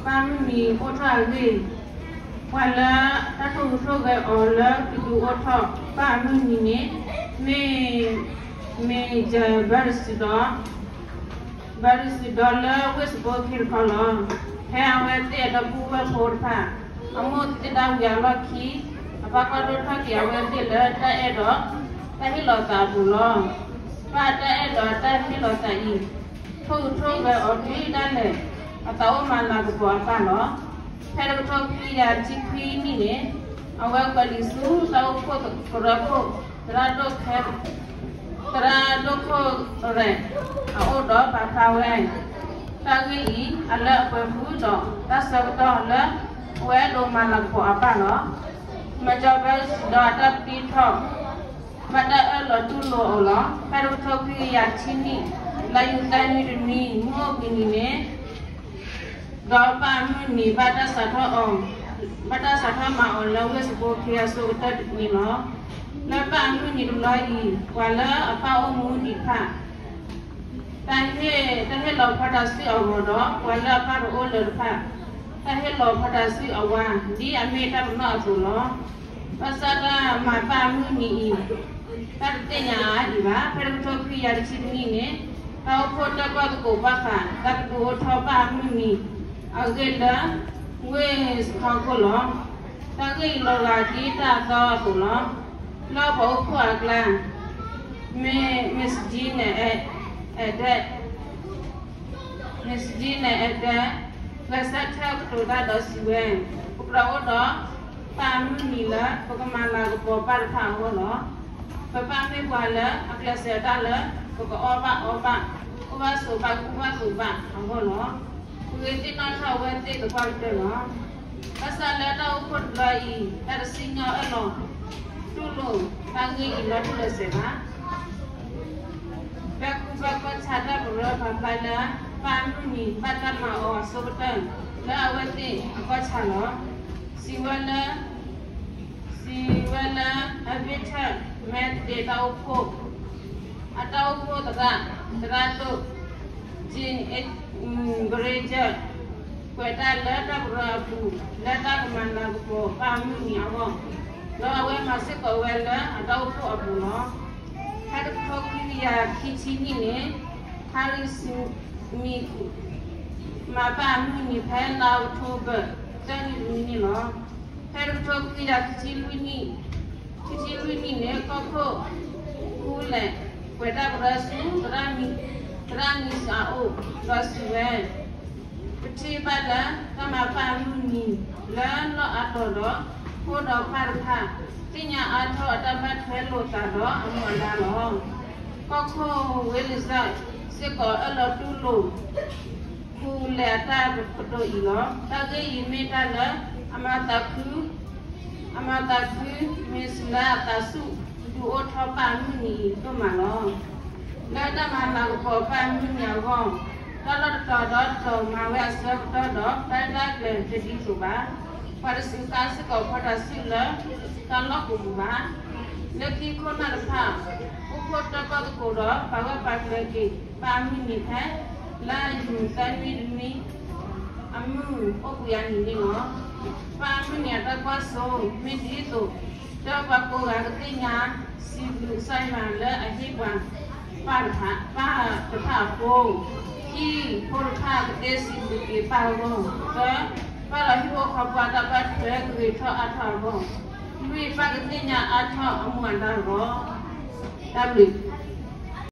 ပၢ်မုၢ်နံၤအိၣ်ထီၣ်အဂ့ၢ်, ပှၤလၢတၢ်ထိၣ်ဟူးထိၣ်ဂဲၤအီၤလၢကဒုးအိၣ်ထီၣ်ပၢ်မုၢ်နံၤန့ၣ် မ့ၢ် Major Barry Sudol, Barry Sudol လၢဝ့ၢ်စဘိခံတခီလီၤ. ဖဲအဝဲသ့ၣ်အဒီပုၢ်ဝဲၢ်ဖိတဖၣ် အမိၢ်သ့ၣ်ဒၣ်ဝံၤအလီၢ်ခံ အပၢ်ကွၢ်ဒိၣ်ထီၣ်က့ၤအဝဲသ့ၣ်လၢတၢ်အဲၣ်ဒီးတၢ်ဟ့ၣ်လီၤသးအပူၤလီၤ. ပၢ်တၢ်အဲၣ်ဒီးတၢ်ဟ့ၣ်လီၤသးအံၤ ထိၣ်ဟူးထိၣ်ဂဲၤအီၤတုၤဒၣ်လဲာ် အသးအိၣ်မၤလၤကပီၤအပၢ်လီၤ. ဖဲတကထိခွံကယၤတဆံခွံနံၣ်န့ၣ် အဝဲကွဲးလံာ်ဆူတၢ်အိၣ်ဖှိၣ်ကရၢခိၣ် သရၣ်ဒိၣ်ခဲ သရၣ်ဒိၣ်ခိၣ်ရဲၣ်အအိၣ်ဒီးပာ်ဖျါဝဲ တၢ်ဂ့ၢ်အံၤ အလၢအပှဲၤဃုာ်ဒီးတၢ်ဆၢကတီၢ်လၢအဝဲအဲၣ်ဒိးမၤလၤကပီၤအပၢ်လီၤ. Major Barry Sudol အတၢ်ပျံၤထီၣ် ဘၣ်တၢ်အၢၣ်လီၤတူၢ်လိာ်အီၤလီၤ. ဖဲတကထိခွံကယၤတဆံနံၣ် လါယူၤသၢနွံတနွံ မုၢ်အိၣ်ဘှံးနံၤန့ၣ် ဒီးပၢ်မုၢ်နံၤဘၣ်တၢ်စးထီၣ်အီၤ, ဘၣ်တၢ်စးထီၣ်မၤအီၤလၢဝ့ၢ်စဘိခံအဆိကတၢၢ်တနွံလီၤ. လၢပၢ်မုၢ်နံၤတဘျီအံၤ ပှၤလၢအပၢ်အိၣ်မူဒံးတဖၣ် တၢ်ဟ့ၣ်, တၢ်ဟ့ၣ်လီၤဖီတၢ်စုအဂီၤဒီး ပှၤလၢအပၢ်တအိၣ်လၢၤတဖၣ် တၢ်ဟ့ၣ်လီၤဖီတၢ်စုအဝါ ဒ်အမ့ၢ်တၢ်ပနီၣ်အသိးလီၤ. ဘၣ်ဆၣ်တၢ်မၤပၢ်မုၢ်နံၤအံၤ တၢ်တသ့ၣ်ညါအါဒံးဘၣ်. ဖဲတကထိခွံကယၤတဆံတနံၣ်န့ၣ် တၢ်အိၣ်ဖှိၣ်တၢၣ်ပီၣ်သကိးဘၣ်ဃး တၢ်ကဒုးအိၣ်ထီၣ်ပၢ်မုၢ်နံၤအဂ့ၢ်လၢ ဝ့ၢ်စခီခိၣ်လီၤ. တၢ်ဂ့ၢ်အံၤလီၤဂာ်ဒ်တၢ်အသီအသိးလီၤ. လၢပှၤအိၣ်ဖှိၣ်အကျါ မ့ၢ် မ့ၢ်စဒံနဲၣ်အဲၣ်ဒဲး မ့ၢ်စဒံနဲၣ်အဲၣ်ဒဲး ဂဲၤဆၢထၢၣ်ကတိၤတၢ်ဒီးစံးဝဲ, ပကြၢးအိၣ်ဒီးပၢ်မုၢ်နံၤလၢ ပကမၤလၤကပီၤပၢ်တဖၣ်အဂီၢ်လီၤ. ပပၢ်မ့ၢ်ပှၤလၢအကျဲးစၢးတၢ်လၢ ပကအီၣ်ဘၣ်အီဘၣ်, အိၣ်ဘၣ်ဆိးဘၣ်ကူဘၣ်သိးဘၣ်အဂီၢ်လီၤ. ပဂ့ၤသ့ၣ်နီၣ်ထီၣ်အဝဲသ့ၣ်သပှၢ်ကတၢၢ်လီၤ. ဘၣ်ဆၣ်လၢတၢ်အိၣ်ဖှိၣ်တဘျီအံၤ တၢ်တစံၣ်ညီၣ်အၢၣ်လီၤ တူၢ်လိာ်တၢ်ဂ့ၢ်အံၤလီၤတံၢ်လီၤဆဲးဘၣ်. ဘၣ်ကူဘၣ်ကီၢ်ဆၣ်တၢ်ပရၢပာ်ဖျါလၢ ပၢ်မုၢ်နံၤဘၣ်တၢ်မၤအီၤအဆိကတၢၢ် လၢအဝဲသ့ၣ်အကီၢ်ဆၣ်လီၤ. စံးဝဲလၢ စံးဝဲလၢ အဘ့ၣ်ထၢၣ်မဲသဒ့းတၢ်အိၣ်ဖှိၣ် အတၢ်အိၣ်ဖှိၣ်သရၣ် သရၣ်ဒိၣ် Jean Granger ကွဲးတၢ်လၢတၢ်ပရၢအပူၤ လၢတၢ်ကမၤလၤကပီၤပၢ်မုၢ်နံၤအဂီၢ်, ဒီးအဝဲမၤစ့ၢ်ကီးဝဲလၢအတၢ်အိၣ်ဖှိၣ်အပူၤလီၤ. ဖဲတကထိခွံကယၤခံဆံနံၣ်န့ၣ် Harry Smith မၤပၢ်မုၢ်နံၤဖဲလါအီးကထိဘၢၣ် သၢနွံတနွံန့ၣ်လီၤ. ဖဲတကထိခွံကယၤခံဆံလွံၢ်နံၣ်, ခံဆံလွံၢ်နံၣ်န့ၣ် ကီၢ်ခိၣ် ခူလဲၣ် ကွဲးတၢ်ပရၢဆူ သရၣ်နံၤစၤအိၣ် ဒီးစံးဝဲ, ပထံၣ်ဘၣ်လၢတၢ်မၤပၢ်မုၢ်နံၤလၢလီၢ်အါတီၤဒီး ဖိဒီးပၢ်တဖၣ် သ့ၣ်ညါအါထီၣ်အတၢ်ဘၣ်ထွဲလိာ်သးဒီးအမူအဒါလီၤ. ကီၢ်ခိၣ်ဝ့လံၤစၢၣ် စ့ၢ်ကီးအၢၣ်လီၤတူၢ်လိာ် ခူလဲၣ်အတၢ်ကတိၤအံၤလီၤ. တၢ်ဂ့ၢ်အံၤမ့ၢ်တၢ်လၢ အမၤသးခု အမၤသးခု မ့ၢ်စလၢအသးဆူၣ်ဒုးအိၣ်ထီၣ်ပၢ်မုၢ်နံၤအံၤဒိၣ်မးလီၤ. လၢတၢ်မၤလၤကပီၤပၢ်မုၢ်နံၤအဂီၢ်, တၢ်လီၢ်တတီၤဒီးတတီၤမၤဝဲအဆၢကတီၢ်ဒီး တၢ်ရဲၣ်တၢ်ကျဲၤတဒ်သိးဘၣ်. ပှၤတစူးကါစ့ၢ်ကီးဖီတၢ်စုလၢတၢ်လီၢ်ကိးပူၤဘၣ်. လၢခံခိၣ်နၢ်တဖၣ် အိၣ်ဖှိၣ်တၢၣ်ပီၣ်သကိးဒီးပာ်ဂၢၢ်ပာ်ကျၢၤက့ၤ ပၢ်မုၢ်နံၤဖဲ လါယူၤသၢနွံတနွံ အမုၢ်အိၣ်ဘှံးအနံၤန့ၣ်လီၤ. ပၢ်မုၢ်နံၤအတၢ်ကွၢ်စိ မ့ၢ်ဒ်သိး ဒီးပှၤကိးဂၤကသ့ၣ်ညါ စံးဘျုးကစၢ်ယွၤလၢအဟ့ၣ်ပှၤ ပၢ်တဖၣ်, ပၢ်တဖၣ်အဃိ, ခံဖိတဖၣ်ကသ့စံးဘျုးက့ၤပၢ်အဂီၢ်, သၢ, ပၢ်လီၤဟံၣ်ဖိဃီဖိအတၢ်ဘၣ်ထွဲကဂ့ၤထီၣ်အါထီၣ်အဂီၢ်, လွံၢ်, ပၢ်ကသ့ၣ်ညါအါထီၣ်အမူအဒါအဂီၢ်, တၢ်ဘျုး